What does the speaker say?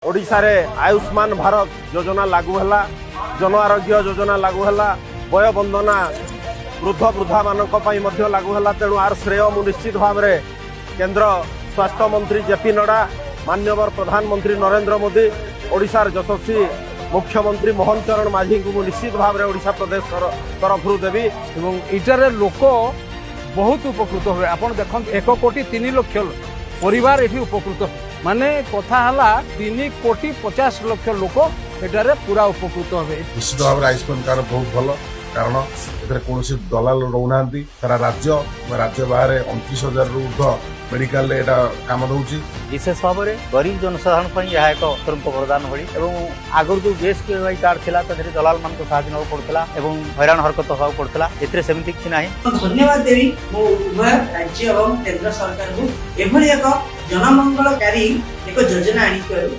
ଓଡ଼ିଶାରେ ଆୟୁଷ୍ମାନ ଭାରତ ଯୋଜନା ଲାଗୁ ହେଲା, ଜନ ଆରୋଗ୍ୟ ଯୋଜନା ଲାଗୁ ହେଲା, ବୟ ବନ୍ଦନା ବୃଦ୍ଧ ବୃଦ୍ଧାମାନଙ୍କ ପାଇଁ ମଧ୍ୟ ଲାଗୁ ହେଲା। ତେଣୁ ଆର ଶ୍ରେୟ ମୁଁ ନିଶ୍ଚିତ ଭାବରେ କେନ୍ଦ୍ର ସ୍ୱାସ୍ଥ୍ୟମନ୍ତ୍ରୀ ଜେପି ନଡ୍ଡା, ମାନ୍ୟବର ପ୍ରଧାନମନ୍ତ୍ରୀ ନରେନ୍ଦ୍ର ମୋଦି, ଓଡ଼ିଶାର ଯଶସ୍ୱୀ ମୁଖ୍ୟମନ୍ତ୍ରୀ ମୋହନ ଚରଣ ମାଝୀଙ୍କୁ ମୁଁ ନିଶ୍ଚିତ ଭାବରେ ଓଡ଼ିଶା ପ୍ରଦେଶ ତରଫରୁ ଦେବି। ଏବଂ ଏଇଟାରେ ଲୋକ ବହୁତ ଉପକୃତ ହେବେ। ଆପଣ ଦେଖନ୍ତୁ, 1 କୋଟି 3 ଲକ୍ଷ ପରିବାର ଏଠି ଉପକୃତ, ମାନେ କଥା ହେଲା 3 କୋଟି 50 ଲକ୍ଷ ଲୋକ ଏଠାରେ ପୁରା ଉପକୃତ ହେବେ। ନିଶ୍ଚିତ ଭାବରେ ଆୟୁଷ୍ମାନ କାର୍ଡ ବହୁତ ଭଲ, କାରଣ ଏଥିରେ କୌଣସି ଦଲାଲ ରହୁନାହାନ୍ତି। ସାରା ରାଜ୍ୟ ବା ରାଜ୍ୟ ବାହାରେ 29 ହଜାରରୁ ଉର୍ଦ୍ଧ୍ୱ ମେଡିକାଲରେ ଏଇଟା କାମ ଦେଉଛି। ବିଶେଷ ଭାବରେ ଗରିବ ଜନସାଧାରଣ ପାଇଁ ଏହା ଏକ ଅତ୍ୟନ୍ତ ବରଦାନ ଭଳି। ଏବଂ ଆଗରୁ ଯେଉଁ ବିଏସ୍କେୱାଇ କାର୍ଡ ଥିଲା, ତା ଦେହରେ ଦଲାଲମାନଙ୍କ ସାହାଯ୍ୟ ନେବାକୁ ପଡୁଥିଲା ଏବଂ ହଇରାଣ ହରକତ ହେବାକୁ ପଡୁଥିଲା। ଏଥିରେ ସେମିତି କିଛି ନାହିଁ। ଧନ୍ୟବାଦ ଦେବି ମୁଁ ଉଭୟ ରାଜ୍ୟ ଏବଂ କେନ୍ଦ୍ର ସରକାରଙ୍କୁ, ଏଭଳି ଏକ ଜନମଙ୍ଗଳକାରୀ ଏକ ଯୋଜନା ଆଣିଥିବାରୁ।